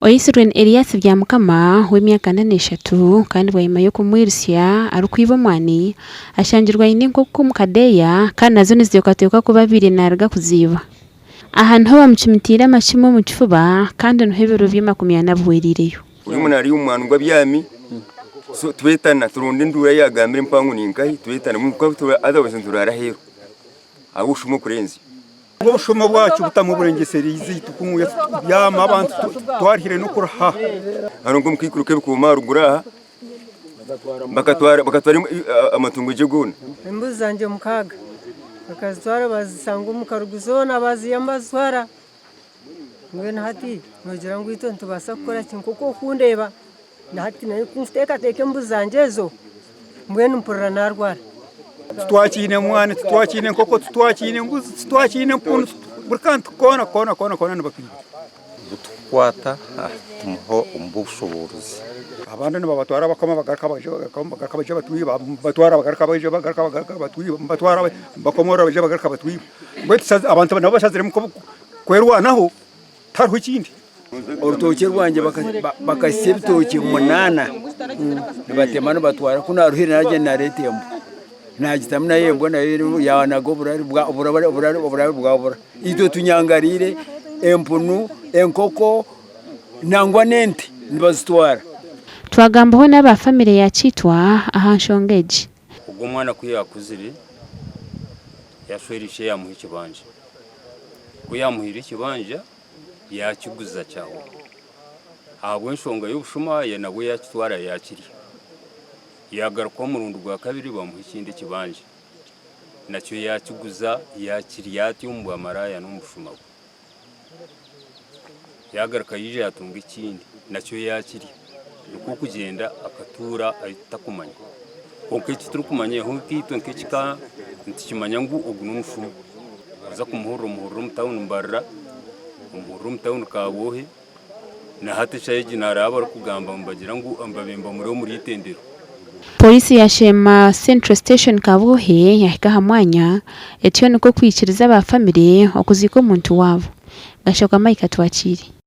Oitsirwe ni Elias Byamukama w'emyaka 43 kandi bwanyima y'okumwirutsya arikwiba omwani, ashangirwe aine enkoko omu kadeeya kandi nazo niziteekateekwa kuba abaire naaruga kuziiba. Aha niho bamucumitiire amacumu omu kifuba kandi niho ebiro bye 40 bihwereireyo. Buri omwe naarya omu mwani ogu abyami, so twetana turonda enduura yaagambira empango ni nkahi twetana kwonka otherwise nituraara aheeru ahabw'okushuma okurenzya. Obushuma bwacu butamu oburengyesereize itwe kunuya tubyama abantu twarihire n'okuriha. Hariho nk'omukaikuru k'ebikuuma aharuguru aha bakatwara bakatwara amatungo gye goona. Embuzi zangye mukaaga bakazitwara bazisanga omu karugu zoona baziihamu bazitwara. Mbwenu hati noogira ngu itwe nitubaasa kukora ki? Nk'oku orikundeeba na hati ku nkuteekateeka embuzi zangye ezo, mbwenu mpurira naarwara. Titwakiine mwani, titwakiine nkoko, titwakiine mbuzi, titwakiine mpunu, buri kantu koona koona koona koona nibatwiba. Obu tukukwata tumuha omu b'obushoboorozi. Abandi nibabatwara bakoma bagaruka baija bagaruka baija batwiba, nibabatwara bagaruka baija bagaruka bagaruka batwiba, nibabatwara nibakomorora baija bagaruka batwiba. Mbwenu abantu nabo bashaziremu kwerwanaho tihariho ekindi. Orutookye rwangye bakasya ebitookye munaana nibatema nibatwara ku naaruhire naagyenda naareeta embwa naagitamu nayo embwa nayo yaanaga oburari oburari bwabura. Itwe tunyangariire empunu, enkoko nangwa n'ente nibazitwara. Twagambaho n'aba famire ya Kitwa aha nshonga egi. Ogwo omwana ku yaakuzire, yaashwera ishe yaamuha ekibanja. Ku yaamuhaire ekibanja, yaakiguza kyahwa. Ahabw'enshonga y'obushuma nabwo yaakitwara yaakirya. Yaagaruka omurundi gwa kabiri baamuha ekindi ekibanja, nakyo yaakiguza yaakirya atyo omu bwamaraaya n'omu bushuma bwe. Yaagaruka yaija yaatunga ekindi nakyo yaakirya. Nikwo kugyenda akatuura atakumanya. Kwonka eki turikumanya nkaitwe nk'ekika nitukimanya ngu ogu n'omufumu. Oza kumuhurira omuhurira omu tawuni Mbarara, omuhurira omu tawuni Kabwohe, na hati eshaaha egi nareeba barikugamba nibagira ngu Babemba muri omuri Itendero. Pooriisi ya Sheema Central Station Kabwohe yahika aha mwanya etyo nikwo kwikiriza aba famire okuziika omuntu waabo. Gashakwa Mike Atwakiire.